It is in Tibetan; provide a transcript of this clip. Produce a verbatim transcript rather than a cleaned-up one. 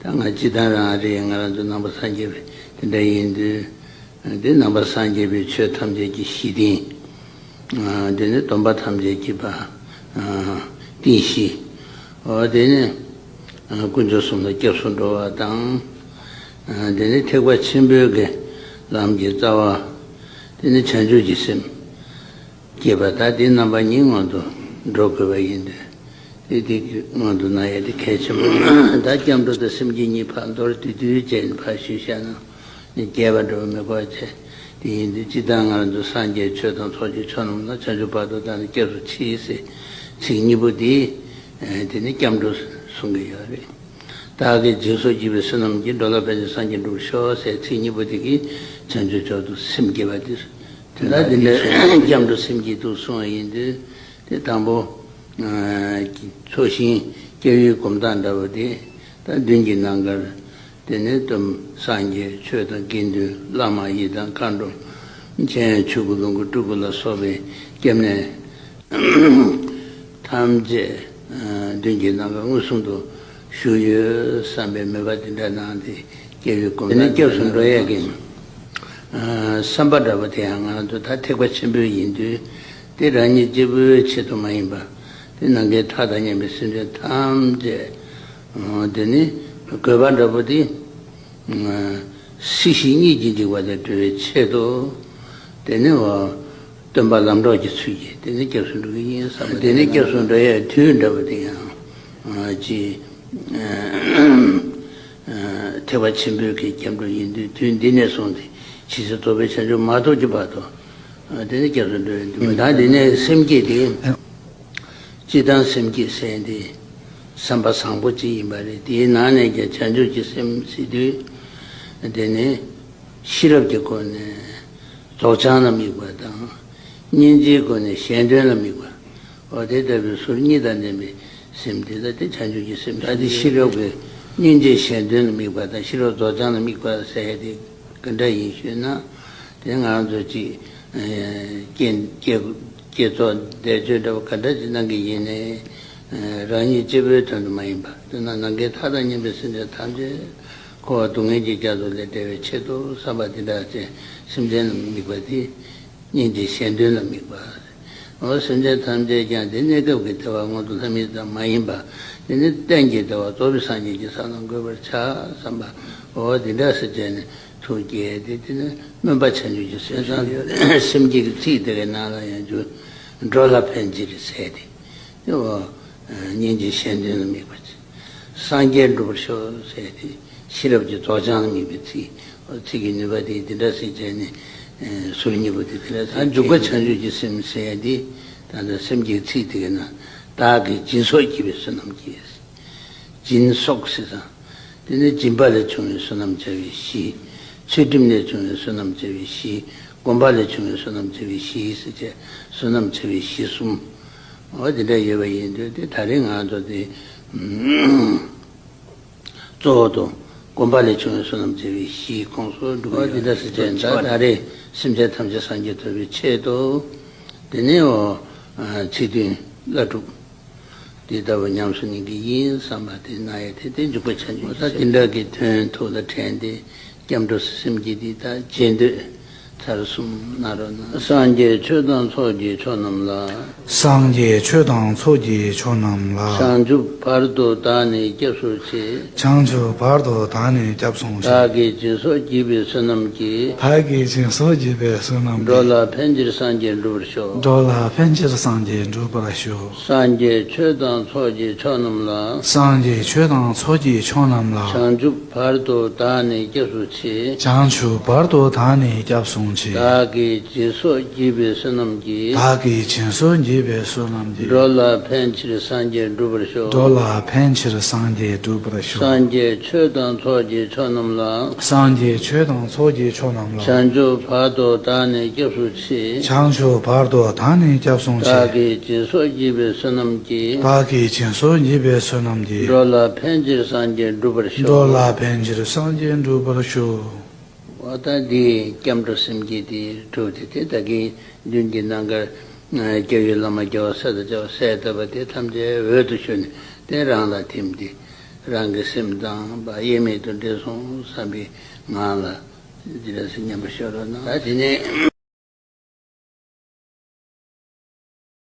ང་སྤྱིར་བཏང་རང་རེད། ང་རང་ཚོ་ནང་པ་སངས་རྒྱས་པའི་དེ་འདྲ་ཡིན་དུས། དེ་ནང་པ་སངས་རྒྱས་པའི་ཆོས་ཐམས་ཅད་ཀྱི་གཞི་རྟེན། དེ་ནི་སྡོམ་པ་ཐམས་ཅད་ཀྱི་པ་རྟེན་གཞི། འོ་དེ་ནི་དཀོན་མཆོག་གསུམ་ལ་སྐྱབས་སུ་འགྲོ་བ་དང་། དེ་ནི་ཐེག་པ་ཆེན་པོའི་གི་ལམ་གྱི་རྩ་བ། དེ་ནི་བྱང་ཆུབ་ཀྱི་སེམས་སྐྱེས་པ། ད་དེ་རྣམ་པ་གཉིས་སྔོན་དུ་འགྲོ་དགོས་པ་ཡིན་དུས། དེ་དེ་སྔོན་དུ་གནང་ཡ་དེ་གལ་ཆེན་པོ། ད་སྐྱབས་འགྲོ་དང་སེམས་བསྐྱེད་གཉིས་ཕར་མདོར་བསྡུས་བསྡུས་བྱས་ནས་ཕར་ཞུས་བཞག་ན། རྒྱས་པ་འགྲོ་བ་མི་དགོས་བྱས། དེ་ཡིན་དུས་སྤྱིར་བཏང་ང་རང་ཚོ་སངས་རྒྱས་ཆོས་དང་ཚོགས་ཀྱི་མཆོག་རྣམས་ལ། བྱང་ཆུབ་བར་དུ་བདག་ནི་སྐྱབས་སུ་མཆི་ཟེར་ཚིག་གཉིས་པོ་དེ། དེ་ནི་སྐྱབས་འགྲོ་གསུང་གི་ཡོད་རེད། བདག་གིས་སྦྱིན་སོགས་བགྱིས་པའི་བསོད་ནམས་ཀྱིས། འགྲོ་ལ་ཕན་ཕྱིར་སངས་རྒྱས་འགྲུབ་པར་ཤོག་ཟེར་ཚིག་གཉིས་པོ་དེ་གིས་བྱང་ཆུབ་མཆོག་ཏུ་སེམས་བསྐྱེད་པ་དེ། དེ་ལ་དེ་འདྲའི་སྐྱབས་འགྲོ་སེམས་བསྐྱེད་དུ་གསུངས་པ་ཡིན་དུས། དེ་དང་པོ། ཚོགས་ཞིང་སྐྱབས་ཡུལ་སྒོམ་སྟངས་འདྲ་བོ་དེ། ད་མདུན་གྱི་ནམ་མཁར། དེ་ནས་སྟོན་སངས་རྒྱས་ཆོས་དང་དགེ་འདུན་བླ་མ་ཡི་དམ་མཁའ་འགྲོ། མཁྱེན་ཆོས་སྐུ་ལོངས་སྐུ་སྤྲུལ་སྐུ་ལ་སོགས་པའི་སྐྱབས་གནས་ཐམས་ཅད་མདུན་གྱི་ནམ་མཁར་མངོན་སུམ་དུ་བཞུགས་ཡོད་བསམ་པའི་མོས་པ་དེ་འདྲ་གནང་སྟེ་སྐྱབས་ཡུལ་སྒོམ། དེ་ནས་སྐྱབས་སུ་འགྲོ་ཡས་ཀྱི་བསམ་པ་འདྲ་བོ་དེ་ཡང་ང་ཚོ་ད་ཐེག་པ་ཆེན་པོའི་ཡིན་དུས། དེ་རང་ཉིད་གཅིག་པུའི་ཆེད་དུ་མ་ཡིན་པ། དེ་ནམ་མཁའི་མཐའ་དང་མཉམ་པའི་སེམས་ཅན་ཐམས་ཅད། དེ་ནི་དགོས་པ་འདྲ་པོ་དེ། སྲིད་ཞི་གཉིས་ཀྱི་འཇིགས་པ་ལས་སྒྲོལ་བའི་ཆེད་དུ། དེ་ནི་འོ། སྟོན་པ་ལམ་གྲོགས་ཀྱི་ཚུལ་གྱིས་དེ་ནི་སྐྱབས་སུ་འགྲོ་གི་ཡིན་བསམ་པ། དེ་ནི་སྐྱབས་སུ་འགྲོ་ཡའི་དུས་འདྲ་པོ་དེ་ཡང་ཅི། ཐེག་པ་ཆེན་པོའི་གི་སྐྱབས་འགྲོ་ཡིན་དུས། དུས་འདི་ནས་བཟུང་སྟེ་ཇི་སྲིད་རྟོགས་པའི་བྱང་ཆུབ་མ་ཐོབ་ཀྱི་བར་དུ། དེ་ནི་སྐྱབས་སུ་འགྲོ་ཡི་འདུག་ད་འདི་ནས་སེམས་བསྐྱེད་དེ། སྤྱིར་བཏང་སེམས་བསྐྱེད་ཟེར་ཡ་དེ་བསམ་པ་བཟང་པོ་ཅིག་ཡིན་པ་རེད། དེའི་ནང་ནས་ཀྱང་བྱང་ཆུབ་ཀྱི་སེམས་ཟེར་དུས། དེ་ནི་ཤེས་རབ་ཀྱི་སྒོ་ནས་རྫོགས་བྱང་ལ་དམིགས་པ་དང་། སྙིང་རྗེའི་སྒོ་ནས་གཞན་དོན་ལ་དམིགས་པ། འོ་དེ་ལྟ་བུའི་ཟུར་གཉིས་དང་ལྡན་པའི་སེམས་དེ་ལ་དེ་བྱང་ཆུབ་ཀྱི་སེམས། ད་དེ་ཤེས་རབ་ཀྱི་སྙིང་རྗེ་གཞན་དོན་ལ་དམིགས་པ་དང་ཤེས་རབ་རྫོགས་བྱང་ལ་དམིགས་པ་ཟེར་ཡ་དེ་ག་འདྲ་ཡིན་ཞུས་ན། དེ་ང་རང་ཚོ་ཅིག་བསྐྱེད་བསྐྱེད་བསྐྱེད་རྫོགས་བཟླས་བརྗོད་འདྲ་བ་ག་འདྲ་ཅིག་གནང་གི་ཡིན་ནའི། རང་ཉིད་གཅིག་པུའི་དོན་དུ་མ་ཡིན་པ། དཔེར་ན་ནམ་མཁའི་མཐའ་དང་མཉམ་པའི་སེམས་ཅན་ཐམས་ཅད་འཁོར་བ་སྡུག་བསྔལ་གྱི་རྒྱ་མཚོ་ལས་བསྒྲལ་བའི་ཆེད་དུ་བསམ་པ་དེ་འདྲ་ཅན་སེམས་ཅན་ལ་དམིགས་པ་དེ། སྙིང་རྗེ་གཞན་དོན་ལ་དམིགས་པ། འོ་སེམས་ཅན་ཐམས་ཅད་ཀྱང་དེ་གནས་སྐབས་ཀྱི་བདེ་བ་མངོན་མཐོ་ལྷ་མི་ཙམ་མ་ཡིན་པ། དེ་ནི་གཏན་གྱི་བདེ་བ་རྫོགས་པའི་སངས་རྒྱས་ཀྱི་ས་ལ་འགོད་པར་བྱ་བསམ་པ། འོ་དེ་འདྲ་ཟེར་བྱས་ནས་ཐུགས་བསྐྱེད་དེ། དེ་ནི་སྨོན་པ་བྱང་ཆུབ་ཀྱི་སེམས་བཟང་ཡོད། སེམས་བསྐྱེད་ཀྱི་ཚིག་དེ་གའི་ནང་ལ་ཡང་འཇུག་འགྲོ་ལ་ཕན་ཕྱིར་ཟེར་ཏེ། དེ་འོ་སྙིང་རྗེ་གཞན་དོན་ལ་དམིགས་པ་ཅིག་སངས་རྒྱས་འགྲུབ་པར་ཤོག་ཟེར་ཏེ། ཤེས་རབ་ཀྱི་རྫོགས་བྱང་ལ་དམིགས་པའི་ཚིག་ཚིག་གི་ནུས་པ་དེ་འདི་འདྲ་ཟེར་བྱས་ནས། ཟུར་གཉིས་པོ་དེ་འདི་འདྲ་ཟེར། འཇུག་པ་བྱང་ཆུབ་ཀྱི་སེམས་ཟེར་ཡ་དེ། ད་ལྟ་སེམས་བསྐྱེད་ཚིག་དེ་གའི་ནང་། བདག་གིས་སྦྱིན་སོགས་བགྱིས་པའི་བསོད་ནམས་ཀྱིས། སྦྱིན་སོགས་ཟེར་ཙང་། དེ་ནི་སྦྱིན་པ་ལས་བྱུང་བའི་བསོད་ནམས་བྱ་བའི་གཞི། ཚུལ་ཁྲིམས་ལས་བྱུང་བའི་བསོད་ནམས་བྱ་བའི་གཞི། སྒོམ་པ་ལས་བྱུང་བའི་བསོད་ནམས་བྱ་བའི་གཞི་ཟེར་བྱས། བསོད་ནམས་བྱ་བའི་གཞི་གསུམ། འོ་དེ་འདྲ་ཡོད་པ་ཡིན་དུས། དེ་ད་རེས་ང་ཚོ་དེ་གཙོ་བོ་དུ་སྒོམ་པ་ལས་བྱུང་བའི་བསོད་ནམས་བྱ་བའི་གཞིའི་ཁོངས་སུ་འགྲོ་བ་འདི་འདྲ་ཟེར་བྱས། ད་ད་རེས་སེམས་ཅན་ཐམས་ཅད་སངས་རྒྱས་ཐོབ་པའི་ཆེད་དུ། དེ་ནས་འོ་ཚིག་བདུན་བླ་སྒྲུབ་འདི་ལྟ་བུ་ཉམས་སུ་ལེན་གྱི་ཡིན་བསམ་པ་དེ་གནང་ཡ་དེ། དེ་འཇུག་པ་བྱང་ཆུབ་ཀྱི་སེམས། དེ་འདྲ་གི་དོན་ཐུགས་ལ་དྲན་ཏེ། སྐྱབས་འགྲོ་སེམས་བསྐྱེད་འདི་དག་རྗེས་ཟློས་ཚར་གསུམ་གནང་རོགས་གནང་། སངས་རྒྱས་ཆོས་དང་ཚོགས་ཀྱི་མཆོག་རྣམས་ལ། སངས་རྒྱས་ཆོས་དང་ཚོགས་ཀྱི་མཆོག་རྣམས་ལ། བྱང་ཆུབ་བར་དུ་བདག་ནི་སྐྱབས་སུ་མཆི། བྱང་ཆུབ་བར་དུ་བདག་ནི་སྐྱབས་སུ་མཆི། བདག་གིས་སྦྱིན་སོགས་བགྱིས་པའི་བསོད་ནམས་ཀྱིས། བདག་གིས་སྦྱིན་སོགས་བགྱིས་པའི་བསོད་ནམས་ཀྱིས། འགྲོ་ལ་ཕན་ཕྱིར་སངས་རྒྱས་འགྲུབ་པར་ཤོག། འགྲོ་ལ་ཕན་ཕྱིར་སངས་རྒྱས་འགྲུབ་པར་ཤོག། སངས་རྒྱས་ཆོས་དང་ཚོགས་ཀྱི་མཆོག་རྣམས་ལ། སངས་རྒྱས་ཆོས་དང་ཚོགས་ཀྱི་མཆོག་རྣམས་ལ། བྱང་ཆུབ་བར་དུ་བདག་ནི་སྐྱབས་སུ་མཆི། བྱང་ཆུབ་བར་དུ་བདག་ནི་སྐྱབས་སུ་མཆི། བདག་གིས་སྦྱིན་སོགས་བགྱིས་པའི་བསོད་ནམས་ཀྱིས། བདག་གིས་སྦྱིན་སོགས་བགྱིས་པའི་བསོད་ནམས་ཀྱིས། འགྲོ་ལ་ཕན་ཕྱིར་སངས་རྒྱས་འགྲུབ་པར་ཤོག། འགྲོ་ལ་ཕན་ཕྱིར་སངས་རྒྱས་འགྲུབ་པར་ཤོག། སངས་རྒྱས་ཆོས་དང་ཚོགས་ཀྱི་མཆོག་རྣམས་ལ། སངས་རྒྱས་ཆོས་དང་ཚོགས་ཀྱི་མཆོག་རྣམས་ལ། བྱང་ཆུབ་བར་དུ་བདག་ནི་སྐྱབས་སུ་མཆི། བྱང་ཆུབ་བར་དུ་བདག་ནི་སྐྱབས་སུ་མཆི། བདག་གིས་སྦྱིན་སོགས་བགྱིས་པའི་བསོད་ནམས་ཀྱིས། བདག་གིས་སྦྱིན་སོགས་བགྱིས་པའི་བསོད་ནམས་ཀྱིས། འགྲོ་ལ་ཕན་ཕྱིར་སངས་རྒྱས་འགྲུབ་པར་ཤོག། འགྲོ་ལ་ཕན་ཕྱིར་སངས་རྒྱས་འགྲུབ་པར་ཤོག། འོ་ད་འདི་སྐྱབས་འགྲོ་སེམས་བསྐྱེད་དེ་གྲུབ་སྟེ། དེ་ད་གིན་མདུན་གྱི་ནམ་མཁར་སྐྱབས་ཡུལ་བླ་མ་རྒྱལ་བ་སྲས་དང་བཅས་པ་གསལ་བཏབ་པ་དེ་ཐམས་ཅད་འོད་དུ་ཞུ་ནས། དེ་རང་ལ་ཐིམ་སྟེ། རང་གི་སེམས་དང་པ་དབྱེར་མེད་དུ་འདྲེས་སོང་བསམ་པའི་ངང་ལ་འདི་འདྲ་སེ་མཉམ་པར་ཤར་རོ་གནང་། ད་དེ་ནས་